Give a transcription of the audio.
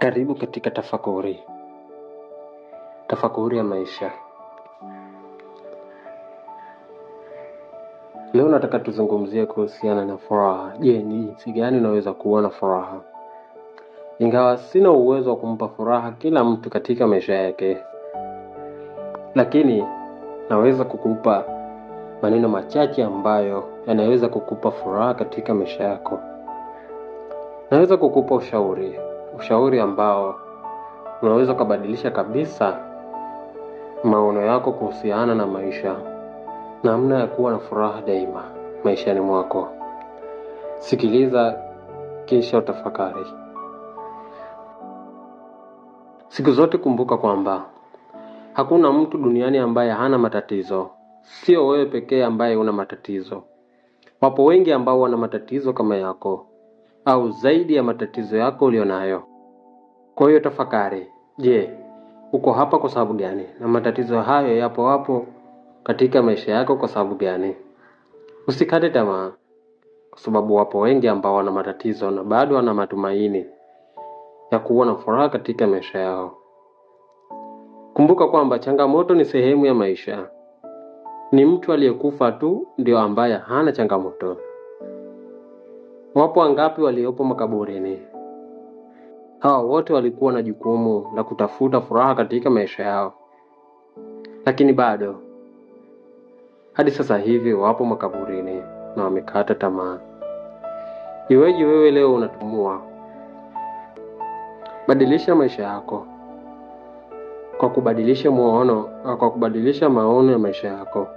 Karibu katika tafakuri, tafakuri ya maisha. Leo nataka tuzungumzie kuhusiana na furaha. Je, ni jinsi gani unaweza kuwa na furaha? Ingawa sina uwezo wa kumpa furaha kila mtu katika maisha yake, lakini naweza kukupa maneno machache ambayo yanaweza kukupa furaha katika maisha yako. Naweza kukupa ushauri, ushauri ambao unaweza kubadilisha kabisa maono yako kuhusiana na maisha, namna ya kuwa na furaha daima maishani mwako. Sikiliza kisha utafakari. Siku zote kumbuka kwamba hakuna mtu duniani ambaye hana matatizo. Sio wewe pekee ambaye una matatizo. Wapo wengi ambao wana matatizo kama yako au zaidi ya matatizo yako ulionayo. Kwa hiyo tafakari, je, uko hapa kwa sababu gani? Na matatizo hayo yapo hapo katika maisha yako kwa sababu gani? Usikate tamaa, kwa sababu wapo wengi ambao wana matatizo na bado wana matumaini ya kuwa na furaha katika maisha yao. Kumbuka kwamba changamoto ni sehemu ya maisha. Ni mtu aliyekufa tu ndio ambaye hana changamoto. Wapo wangapi waliopo makaburini? Hawa wote walikuwa na jukumu la kutafuta furaha katika maisha yao, lakini bado hadi sasa hivi wapo makaburini na wamekata tamaa. Iweje wewe leo unatumua? Badilisha maisha yako kwa kubadilisha muono, kwa kubadilisha maono ya maisha yako.